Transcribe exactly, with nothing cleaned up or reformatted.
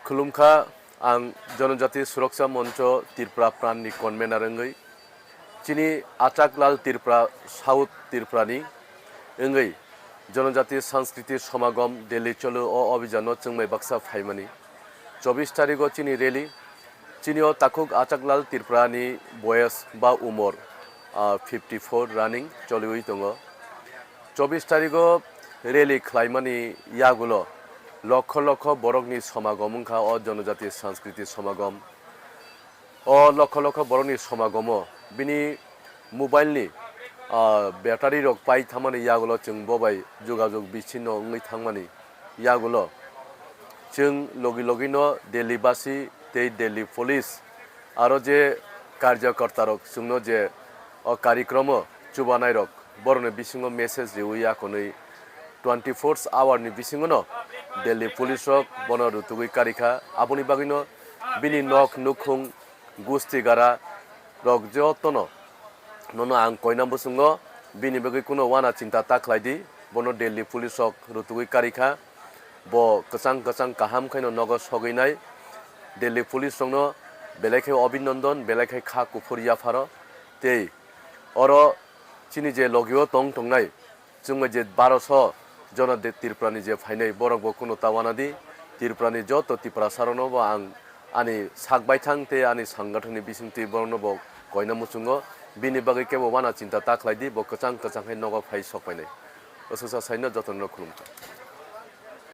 Khulumkha, ang Jonojati Suroksha Moncho Tripura Pran ni convener wngwi, chini Achaklal Tripura, South Tripura ni wngwi Jonojati Sanskriti Samagom Delhi Cholo o abhijan no chwngmai baksa phaimani. Chobbish tarigo chini rally, chini o takhuk Achaklal Tripura ni boyes ba umor, ah, fifty four running choliwi tongo. Chobbish tarigo rally khlaimani yagulo lokho lokho borokni samagom wngkha o Jonojati Sanskriti Samagom. O lokho lokho borokni samagomo bini mobile ni, ah, battery rok pai thangmani yagulo chwng bo bai jogajog bichinno wngwi thangmani yagulo chwng logi logi no Delhi basi tei Delhi police aro je karjakarta rok chwngno je o karikromo chubanairok borokni bisingo message riwi akonwi twenty four hour ni bisingono Delhi police rok bono rutugwi karikha. Aboni bagwino bini nok nukhung gusti gara rok jotono nono ang koina muchungo, bini bagwi kuno wana chinta ta khlai di, bono Delhi police rok rutugwi karikha. Bo kwchang kwchang kaham khaino nogo sogwi nai. Delhi police rokno belai khe obinondon, belai khe kha kuphur yapharo. Tei oro chini je logio tong tongnai, chwngno je baroso jona de Tripura ni je phainai, borok bo kuno ta wana di. Tripura ni joto Tiprasa rokno bo ang ani sak baithang tei ani sangathon ni bisingtwi borokno bo koina muchungo. Bini bagwi kebo wana chinta ta khlai di, bo kwchang kwchang khe nogo phai sok painai. Aswksa saino jotono khulumkha.